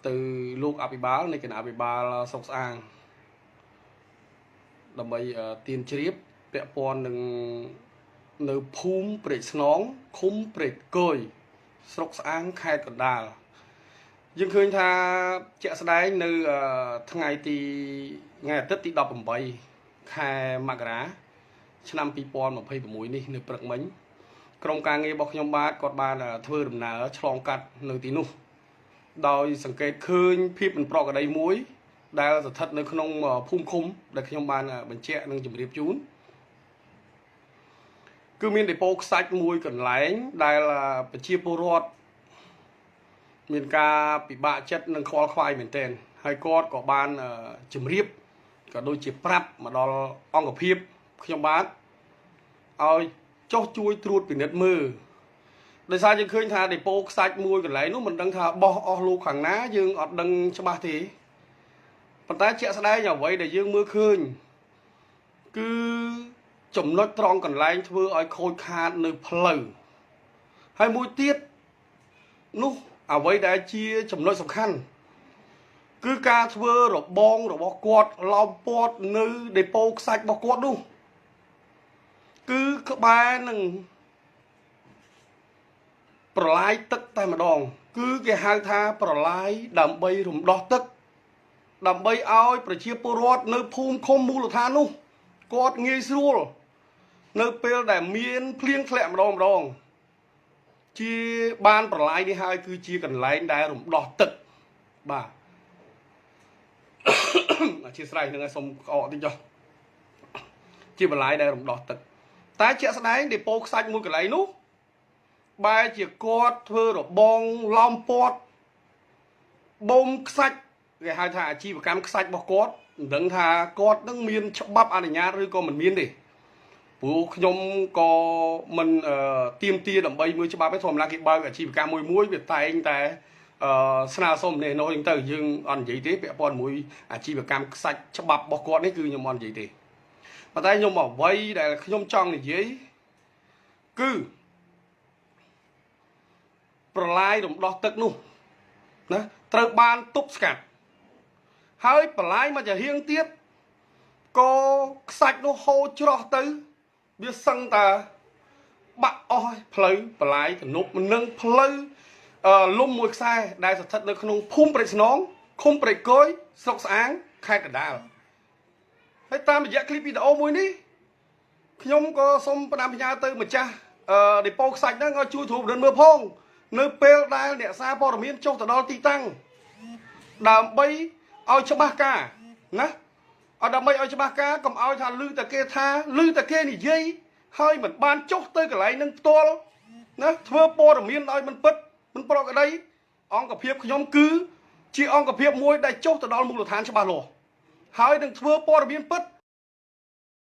ទៅលោកអភិបាលនៃគណៈអភិបាលស្រុកស្អាងដើម្បីទៀនជ្រាបពាក់ព័ន្ធនឹងនៅភូមិព្រែកស្នងឃុំព្រែកគយស្រុកស្អាងខេត្តកណ្ដាលយើងឃើញថាជាក់ស្ដែងនៅថ្ងៃទីថ្ងៃអាទិត្យទី18ខែមករាឆ្នាំ2026នេះនៅព្រឹកមិញក្រុមការងាររបស់ខ្ញុំបាទគាត់បានធ្វើដំណើរឆ្លងកាត់នៅទីនោះដោយសង្កេតឃើញភាពមិនប្រក្រតីមួយដែលស្ថិតនៅក្នុងភូមិឃុំដែលខ្ញុំបានបញ្ជាក់និងជម្រាបជូនគឺមានដេប៉ូខ្សាច់មួយកន្លែងដែលប្រជាពលរដ្ឋមានការពិបាកចិត្តនិងខ្វល់ខ្វាយមែនទែនហើយគាត់ក៏បានជម្រាបក៏ដូចជាប្រាប់មកដល់អង្គភាពខ្ញុំបាទឲ្យចុះជួយត្រួតពិនិត្យមើលដោយសារយើងឃើញថាដេប៉ូខ្សាច់មួយកន្លែងនោះមិនដឹងថាបោះអស់លោកខាងណាយើងអត់ដឹងច្បាស់ទេប៉ុន្តែជាក់ស្ដែងអ្វីដែលយើងមើលឃើញគឺចំណុចត្រង់កន្លែងធ្វើឲ្យខូចខាតនៅផ្លូវហើយមួយទៀតនោះអ្វីដែលជាចំណុចសំខាន់គឺការធ្វើរបងរបស់គាត់ឡោមព័ទ្ធនៅដេប៉ូខ្សាច់របស់គាត់នោះគឺក្បែរនឹងប្រឡាយទឹកតែម្ដងគឺគេហៅថាប្រឡាយដើម្បីរំដោះទឹកដើម្បីឲ្យប្រជាពលរដ្ឋនៅភូមិឃុំមូលដ្ឋាននោះគាត់ងាយស្រួលនៅពេលដែលមានភ្លៀងធ្លាក់ម្ដងម្ដងជាបានប្រឡាយនេះហើយគឺជាកន្លែងដែលរំដោះទឹកបាទអធិស្ឋាននឹងឲ្យសុំក្អកតិចចុះជាបន្លាយដែលរំដោះទឹកតែជាក់ស្ដែងដេប៉ូខ្សាច់មួយកន្លែងនោះបែរជាគាត់ធ្វើរបងឡោមព័ទ្ធបូមខ្សាច់គេហៅថាអាជីវកម្មខ្សាច់របស់គាត់មិនដឹងថាគាត់នឹងមានច្បាប់អនុញ្ញាតឬក៏មិនមានទេព្រោះខ្ញុំក៏មិនទៀមទាដើម្បីមើលច្បាប់ទេធម្មតាគេបើកអាជីវកម្មមួយមួយវាតែងតែស្នើសុំនេះនោះអញ្ចឹងទៅយើងអត់និយាយទេពាក់ព័ន្ធមួយអាជីវកម្មខ្សាច់ច្បាប់របស់គាត់នេះគឺខ្ញុំអត់និយាយទេប៉ុន្តែខ្ញុំអ្វីដែលខ្ញុំចង់និយាយគឺប្រឡាយរំដោះទឹកនោះណាត្រូវបានទប់ស្កាត់ហើយប្រឡាយមកចាហៀងទៀតក៏ខ្សាច់នោះហូរច្រោះទៅវាសឹងតាបាក់អស់ផ្លូវប្រឡាយទំនប់និងផ្លូវលំមួយខ្សែដែលស្ថិតនៅក្នុងភូមិព្រែកស្នងឃុំព្រែកគយស្រុកស្អាងខេត្តកណ្ដាលហើយតាមរយៈឃ្លីបវីដេអូមួយនេះខ្ញុំក៏សូមផ្ដាំផ្ញើទៅម្ចាស់ដេប៉ូខ្សាច់ហ្នឹងឲ្យជួយត្រួតពិនិត្យមើលផងនៅពេលដែលអ្នកសារព័ត៌មានចុះទៅដល់ទីតាំងដើម្បីឲ្យច្បាស់ការណាឲ្យដើម្បីឲ្យច្បាស់ការកុំឲ្យថាឮតែគេថាឮតែគេនិយាយហើយមិនបានចុះទៅកន្លែងនឹងផ្ទាល់ណាធ្វើព័ត៌មានឲ្យមិនពិតមិនប្រក្រតីអង្គភាពខ្ញុំគឺជាអង្គភាពមួយដែលចុះទៅដល់មូលដ្ឋានច្បាស់លាស់ហើយនឹងធ្វើព័ត៌មានពិត